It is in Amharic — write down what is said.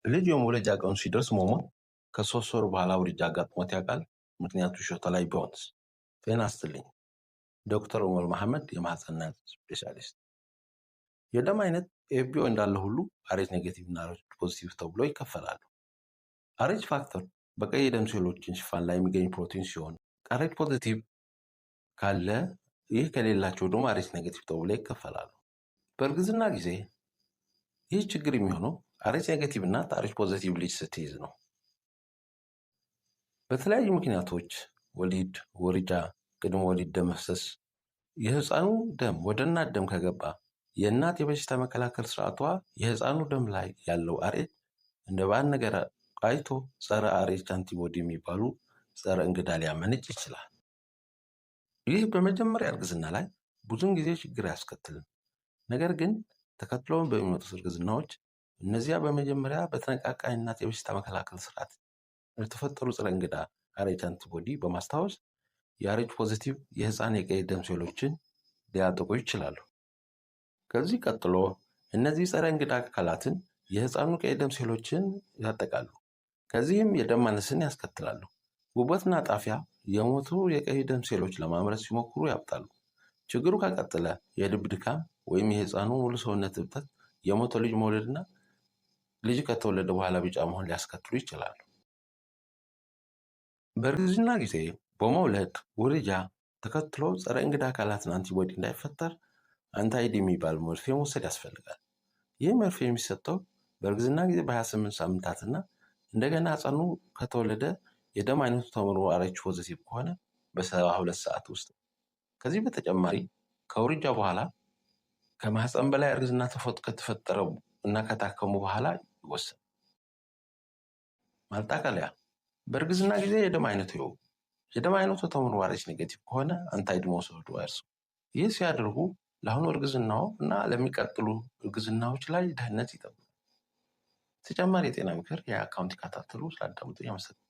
ልጅ የመውለጃ ቀኑ ሲደርስ መሞት፣ ከ3 ወር በኋላ ውርጃ አጋጥሞት ያውቃል? ምክንያቱ ሾተ ላይ ቢሆንስ? ጤና ይስጥልኝ። ዶክተር ዑመር መሐመድ፣ የማህፀንና ስፔሻሊስት። የደም አይነት ABO እንዳለ ሁሉ RH negative እና RH positive ተብሎ ይከፈላሉ። RH factor በቀይ የደም ሴሎችን ሽፋን ላይ የሚገኝ ፕሮቲን ሲሆን RH positive ካለ፣ ይህ ከሌላቸው ደግሞ RH negative ተብሎ ይከፈላሉ። በእርግዝና ጊዜ ይህ ችግር የሚሆነው RH negative እና RH positive ልጅ ስትይዝ ነው። በተለያዩ ምክንያቶች ወሊድ፣ ውርጃ፣ ቅድመ ወሊድ ደም መፍሰስ የህፃኑ ደም ወደ እናት ደም ከገባ የእናት የበሽታ መከላከል ስርዓቷ የህፃኑ ደም ላይ ያለው RH እንደ ባዕድ ነገር አይቶ ጸረ RH antibody የሚባሉ ጸረ እንግዳ ሊያመነጭ ይችላል። ይህ በመጀመሪያ እርግዝና ላይ ብዙውን ጊዜ ችግር አያስከትልም። ነገር ግን ተከትለውን በሚመጡት እርግዝናዎች እነዚያ በመጀመሪያ በተነቃቃ እናት የበሽታ መከላከል ስርዓት የተፈጠሩ ጸረ እንግዳ RH antibody በማስታወስ የ RH positive የህፃን የቀይ ደም ሴሎችን ሊያጠቁ ይችላሉ። ከዚህ ቀጥሎ እነዚህ ጸረ እንግዳ አካላትን የህፃኑ ቀይ ደም ሴሎችን ያጠቃሉ። ከዚህም የደም ማነስን ያስከትላሉ። ጉበትና ጣፊያ የሞቱ የቀይ ደም ሴሎች ለማምረት ሲሞክሩ ያብጣሉ። ችግሩ ከቀጠለ የልብ ድካም ወይም የህፃኑ ሙሉ ሰውነት እብጠት፣ የሞተ ልጅ መውለድና ልጅ ከተወለደ በኋላ ቢጫ መሆን ሊያስከትሉ ይችላሉ። በእርግዝና ጊዜ በመውለድ ውርጃ ተከትሎ ጸረ እንግዳ አካላትን antibody እንዳይፈጠር anti-D የሚባል መርፌ መውሰድ ያስፈልጋል። ይህ መርፌ የሚሰጠው በእርግዝና ጊዜ በ28 ሳምንታትና እንደገና ህፃኑ ከተወለደ የደም አይነቱ ተመርምሮ RH positive ከሆነ በ72 ሰዓት ውስጥ። ከዚህ በተጨማሪ ከውርጃ በኋላ፣ ከማህፀን በላይ እርግዝና ከተፈጠረ እና ከታከሙ በኋላ ይወሰዳል። ማጠቃለያ፣ በእርግዝና ጊዜ የደም አይነቱ ይወቁ። የደም አይነቱ ተመርምሮ RH negative ከሆነ anti-D መውሰዱ አይርሱ። ይህ ሲያደርጉ ለአሁኑ እርግዝናው እና ለሚቀጥሉ እርግዝናዎች ላይ ደህንነት ይጠብቃል። ተጨማሪ የጤና ምክር የ account ይከታተሉ። ስላዳመጡኝ አመሰግናለሁ።